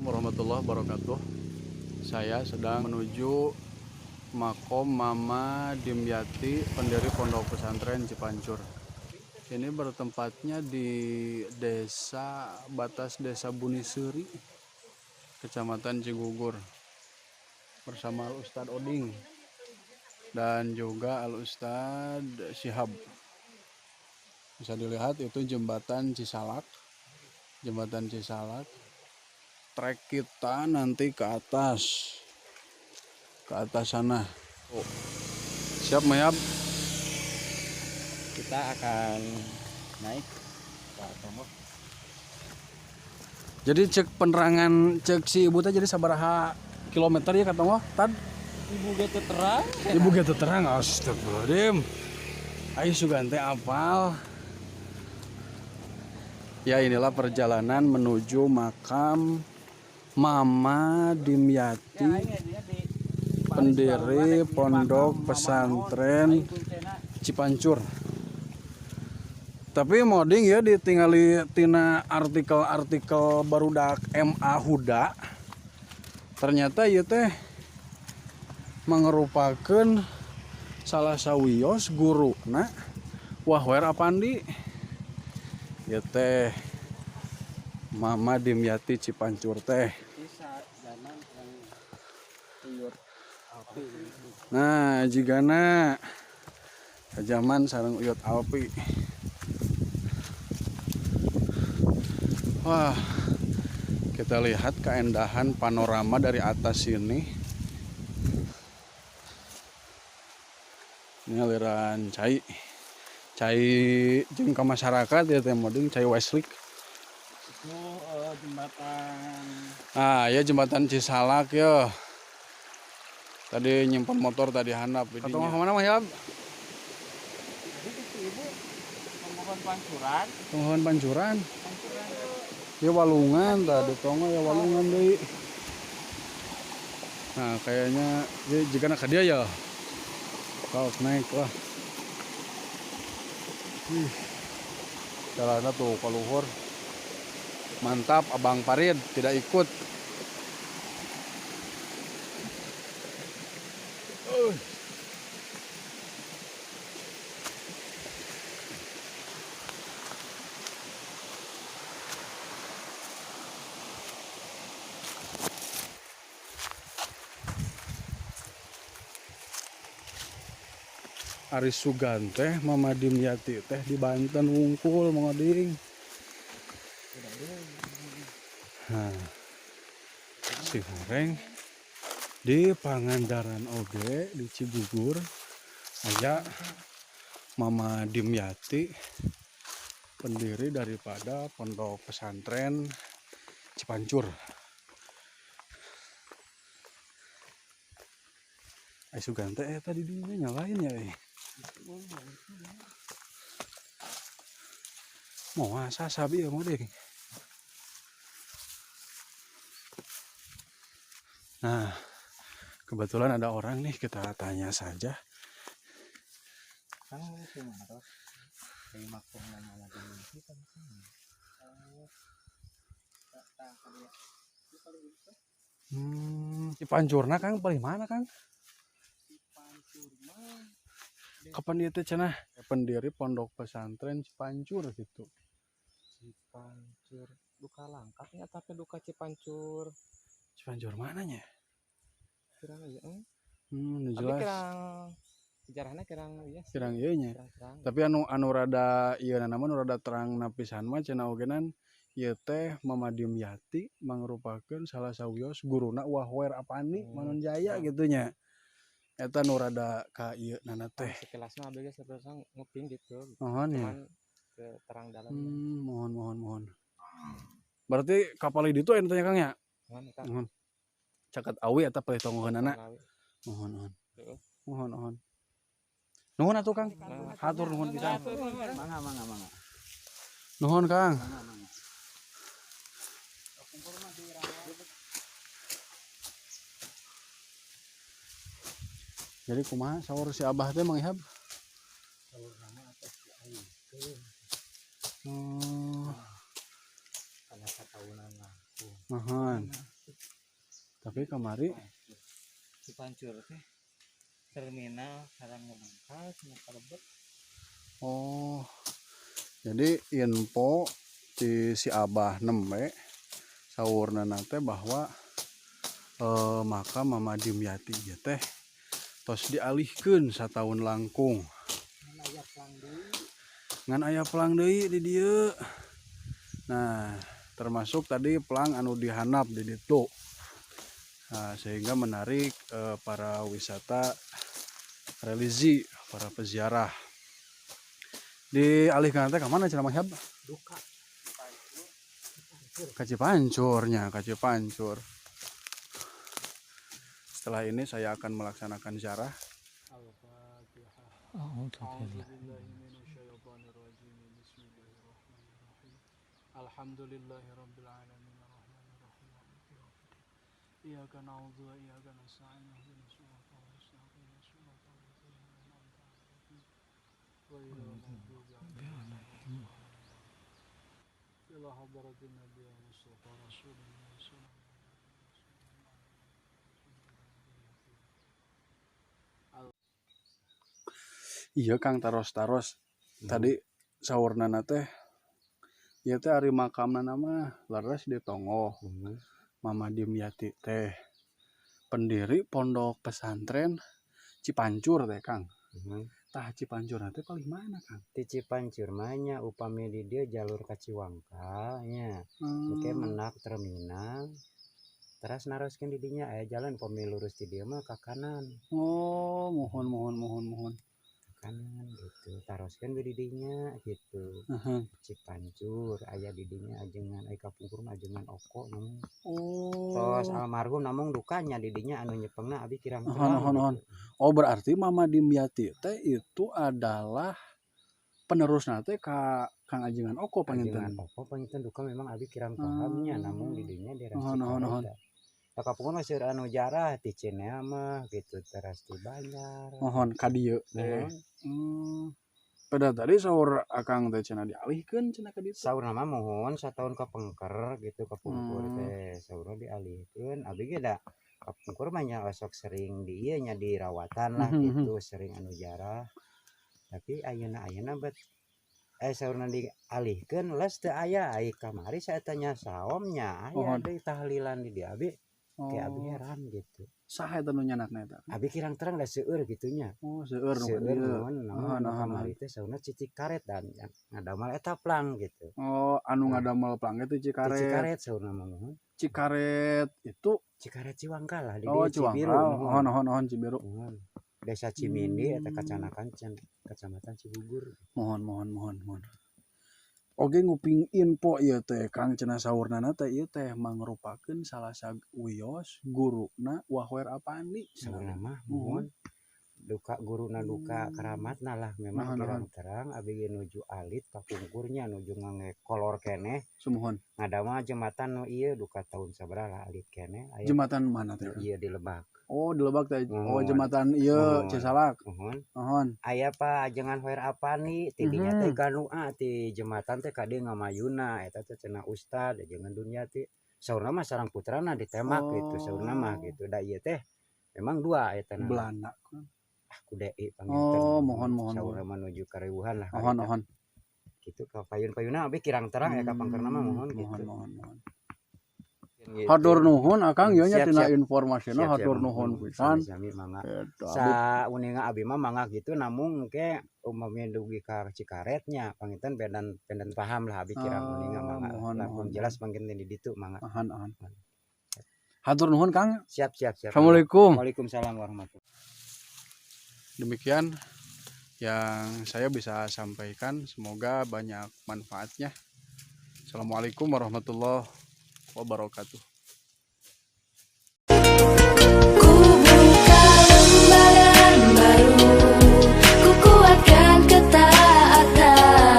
Warahmatullahi wabarakatuh. Saya sedang menuju makom Mama Dimyati, pendiri Pondok Pesantren Cipancur. Ini bertempatnya di desa batas Desa Buniseri, Kecamatan Cigugur, bersama Al Ustadz Oding dan juga Al Ustadz Syihab. Bisa dilihat itu jembatan Cisalak, jembatan Cisalak. Trek kita nanti ke atas sana. Oh. Siap Mayab? Kita akan naik ke tembok. Jadi cek penerangan cek si ibu teh jadi sabaraha kilometer ya kata tad? Ibu ge teu terang. Ibu ge teu terang, astagfirullahaladzim. Ayo sugan teh apal. Ya, inilah perjalanan menuju makam Mama Dimyati, pendiri Pondok Pesantren Cipancur. Tapi moding ya ditinggali tina artikel-artikel barudak MA Huda. Ternyata ieu teh mengerupakeun salah sawios guruna Wahwer Apandi. Ieu teh Mama Dimyati Cipancur teh. Nah, jigana zaman sareng Uyut Alpi. Wah, kita lihat keindahan panorama dari atas sini. Ini aliran cai. Cai jeung ka masyarakat ya teh moding cai Westlik. Itu jembatan. Ah, ya jembatan Cisalak ya. Tadi nyimpan motor tadi handap. Atau kemana Mas Yab? Jadi itu ibu pemohon pancuran. Pemohon pancuran. Pancuran. Ya walungan tadi tongo ya walungan deui. Nah, kayaknya ya, jika nak dia ya. Kau naik lah. Ih. Jalannya tuh ke luhur. Mantap Abang Farid tidak ikut. Ari Sugan teh Mama Dimyati teh di Banten wungkul Mang Oding. Nah, si goreng di Pangandaran oge di Cigugur aya Mama Dimyati, pendiri daripada Pondok Pesantren Cipancur. Ai Sugan teh tadi dinya nyalain ya. Mau sasabi ya mau deh. Nah, kebetulan ada orang nih, kita tanya saja. Cipancurna Kang, paling mana Kang? Kapan dia teh cenah pendiri Pondok Pesantren Cipancur gitu. Cipancur duka langkapnya tapi duka Cipancur. Cipancur mananya? Kirang ieu. Tapi jelas. Kirang sejarahna kirang ieu. Kirang ieu nya. Tapi anu rada ieu na mah nu rada terang napisan mah cenah ogenan ieu teh Mama Dimyati mangrupakeun salah sawios guruna Wahwer Apani Manonjaya gitu nya. Eta nu rada ka ieu nana teh. Sekelas mah abdi geus terus nguping gitu. Mohon ya. Cuman ke terang dalam. Mohon. Berarti kapal itu aya tanya Kang ya? Mohon eta. Mohon. Caket awi eta palih tonggoheunana. Mohon. Mohon. Nuhun atuh Kang. Hatur nuhun pisan. Mangga mangga. Nuhun Kang. Jadi kumaha saur si Abah teh Mang Ihab? Saur nama atas si aing. Oh. Karena satahunan langsung. Mohon. Tapi kamari Cipancur teh terminal sareng Bangkal cenah kalebet. Oh. Jadi info di si Abah nembe saurna teh bahwa makam Mama Dimyati ieu teh tos dialihkeun sataun langkung. Ngan aya plang deui. Ngan aya plang deui di dieu. Nah, termasuk tadi plang anu dihandap di ditu. Nah, sehingga menarik para wisata religi, para peziarah. Dialihkan teh ka mana cenah, Mang Syab? Duka. Ka Cipancurnya, ka Cipancur. Setelah ini saya akan melaksanakan ziarah. Al-Fatihah. Alhamdulillah. Bismillahirrahmanirrahim. Alhamdulillahirabbil alamin arrahmanirrahim maliki yaumiddin. Iyyaka na'budu wa iyyaka nasta'in ihdinas siratal mustaqim siratal ladzina an'amta 'alaihim ghairil maghdubi 'alaihim. Ila hadratin Nabi Mustafa Rasulullah sallallahu alaihi wasallam. Iya Kang, taros-taros tadi saurna teh ieu teh ari makamna mah leres di Tonggoh. Mama Dimyati teh pendiri pondok pesantren Cipancur teh, Kang. Tah, Cipancur teh paling mana, Kang? Di Cipancur mah nya upami di dieu jalur ka Ciwangkal nya. Engke menak terminal teras naroskeun di dinya aya jalan, upami lurus di dieu mah ka kanan. Oh, muhun muhun muhun muhun. Ka kanan gitu, taroskeun we di dinya gitu. Cipancur aya di dinya ajengan, ai kapungkur mah ajengan Oko namung. Tos almarhum, namung dukanya di dinya anu nyepengna abi kirang Muhun terang muhun muhun. gitu. Oh, berarti Mama Dimyati teh itu adalah penerusna teh ka Kang Ajengan Oko Ajengan panginten. Oko panginten, duka memang abi kirang pahamnya, namung di dinya daerah Muhun muhun muhun. Cikaret. Da kapungkur mah seueur anu jarah ti Cinea mah gitu, teras ti Banjar. Muhun ka dieu teh. Muhun. Pada tadi saur Akang teh cenah dialihkeun cenah ka ditu. Saurna mah muhun sataun kapengker gitu, kapungkur teh saurna dialihkeun. Abi ge da kapungkur mah nya osok sering di ieu nya, dirawatan lah gitu, sering anu jarah. Tapi ayeuna-ayeuna bet saurna dialihkeun les teu aya, ai kamari saeta nya saom nya aya deui tahlilan di dieu, abi ke abi heran gitu. Saha eta nu nyanakna eta? Abi kirang terang da seueur kitu nya. Oh, seueur nu ka Seueur dieu. Muhun, namun Muhun anu muhun kamari teh saurna Cikaret dan ngadamel eta plang gitu. Oh, anu Nah. ngadamel plang itu Ti Cikaret. Cikaret saurna mah, muhun. Cikaret itu Cikaret Ciwangkal lah di Oh, dieu Cibiru. Ciwangkal. Muhun. Muhun muhun muhun, Cibiru. Muhun. Desa Cimindi eta kacanakan Kecamatan Cigugur. Muhun muhun muhun muhun. Oge nguping info ieu teh Kang, cenah saurnana teh ieu teh mangrupakeun salah sawios guruna Wahwer Apandi. Saurna mah muhun. Duka guruna, duka keramatna lah memang Muhun kirang muhun. Terang abi ge nuju alit kapungkurnya, nuju ngangge kolor keneh. Sumuhun. Ngadamel jembatan nu ieu duka tahun sabaraha lah, alit keneh aya. Jembatan mana teh, Nu Kang? ieu di Lebak. Oh, di Lebak teh. Oh, Muhun. Jembatan ieu Muhun. Cisalak. Muhun. Muhun. Aya pa ajengan Hoer Apani ti dinya teh ganua ti jembatan teh ka dieu ngamayuna eta teh cenah ustad ajengan Dunyati. Saurna mah sareng putrana ditembak gitu, saurna mah gitu. Da ieu teh memang dua eta na. Belanda. Ah, ku DI panginten. Oh, muhun muhun Saurna muhun. mah nuju kariweuhan lah Muhun karita. Muhun. Gitu ka payun-payunna abi kirang terang ya kapangkerna mah, muhun Muhun gitu. Muhun muhun. Gitu. Hatur nuhun Akang ieu nya Siap, tina siap. Informasina, Siap, siap, hatur nuhun pisan. Sami-sami, mangga. Eta Sa abi uninga abi mah mangga gitu, namung engke umumnya dugi ka Cikaretnya panginten benten benten paham lah, abi kirang uninga, mangga muhun langkung muhun. Jelas panginten di ditu, mangga. Muhun muhun. Hatur nuhun, Kang. Siap siap siap. Assalamualaikum. Waalaikumsalam warahmatullahi. Demikian yang saya bisa sampaikan, semoga banyak manfaatnya. Assalamualaikum warahmatullahi wabarakatuh.